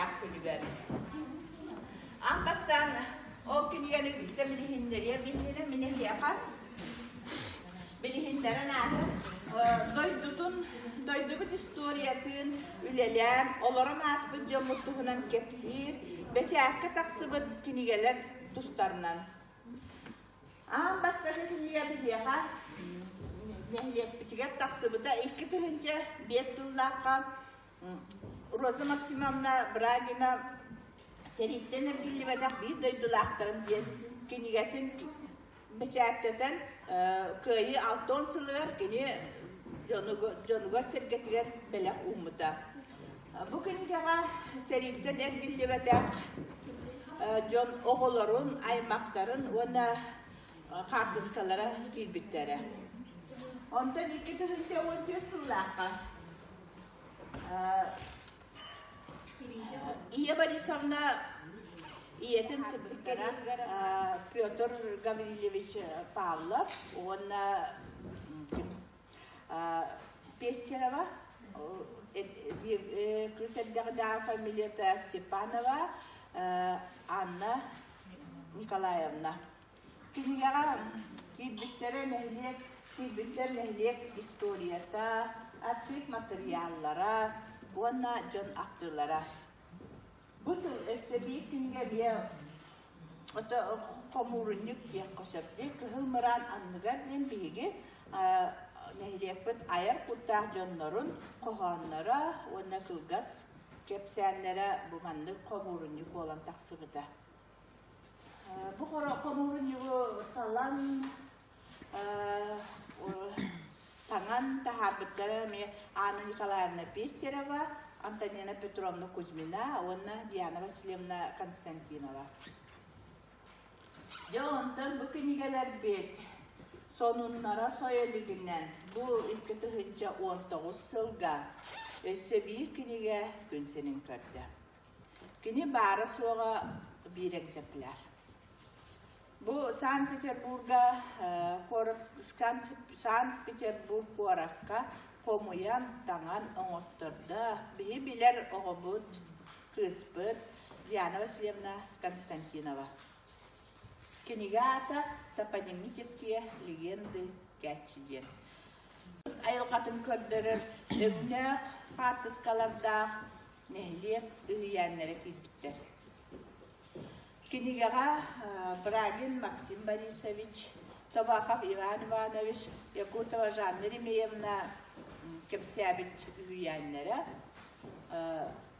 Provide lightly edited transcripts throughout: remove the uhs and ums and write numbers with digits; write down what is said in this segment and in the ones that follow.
үөрүүлээх күнүгэр. Аан бастаан ол кинигэни кытта билиһиннэриэм иннинэ мин эһиэхэ билиһиннэрэн ааһыам. Дойдутун, дойдубут историятын үлэлээн, олорон ааспыт дьоммут туһунан кэпсиир, бэчээккэ тахсыбыт кинигэлэр тустарынан. Аан бастакы кинигэ биһиэхэ нэһилиэкпитигэр тахсыбыта 2005 сыллаахха Роза Максимовна Брагина сэрииттэн эргиллибэтэх биир дойдулаахтарым диэн кинигэтин бэчээттэтэн Кыайыы 60 сылыгар кини дьонугар-сэргэтигэр бэлэх ууммута. Бу кинигэҕэ сэрииттэн эргиллибэтэх дьон оҕолорун, аймахтарын уонна хаартыскалара киирбиттэрэ. Онтон 2014 сыллаахха Ия Борисовна ийэтин сырдыктара Петр Гаврильевич Павлов уонна Пестерова кыыс эрдэҕинээҕи фамилията Степанова Анна Николаевна. Кинигэҕэ киирбиттэрэ нэһилиэк киирбиттэр нэһилиэк историята, архив матырыйааллара уонна дьон ахтыылара. Бу сыл өссө биир кинигэ эмиэ ото хомуурунньук диэххэ сөп дии. Кыһыл мыраан анныгар диэн биһиги нэһилиэкпит айар куттаах дьоннорун хоһоонноро уонна кылгас кэпсээннэрэ бу маннык хомуурунньук буолан тахсыбыта. Бу хомуурунньугу талан таҥан таһаарбыттара эмиэ Анна Николаевна Пестерова, Антонина Петровна Кузьмина уонна Диана Васильевна Константинова. Дьэ онтон бу кинигэлэрбит сонуннара сойо илигинэн бу 2019 сылга өссө биир кинигэ күн сирин көрдө. Кини баара-суоҕа биир экземпляр. Бу Санкт-Петербурга Санкт-Петербург куоракка хомуйан, таҥан оҥоттордо. Биһи билэр оҕобут, кыыспыт Диана Васильевна Константинова. Кинигэ аата «Топонимические легенды Кэтчи» диэн. Айылҕатын көрдөрөр өҥнөөх хаартыскалардаах нэһилиэк үһүйээннэрэ киирбиттэр. Кинигэҕэ Брагин Максим Борисович, Тобаков Иван Иванович, Якутова Жанна Еремеевна кэпсээбит үһүйээннэрэ,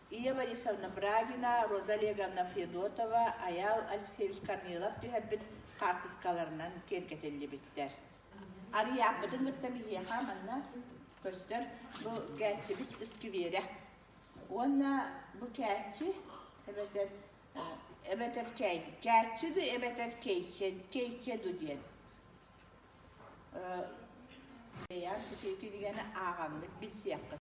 Ия Борисовна Брагина, Роза Олеговна Федотова, Айаал Алексеевич Корнилов түһэрбит хаартыскаларынан киэргэтиллибиттэр. Арыйааппытын кытта биһиэхэ манна көстөр бу кээччибит искибиэрэ. Уонна бу кээччи эбэтэр эбэтэр кээччи ду эбэтэр кейче кейче ду диэн. Бэйэм кинигэни ааҕаммыт билсиэххит.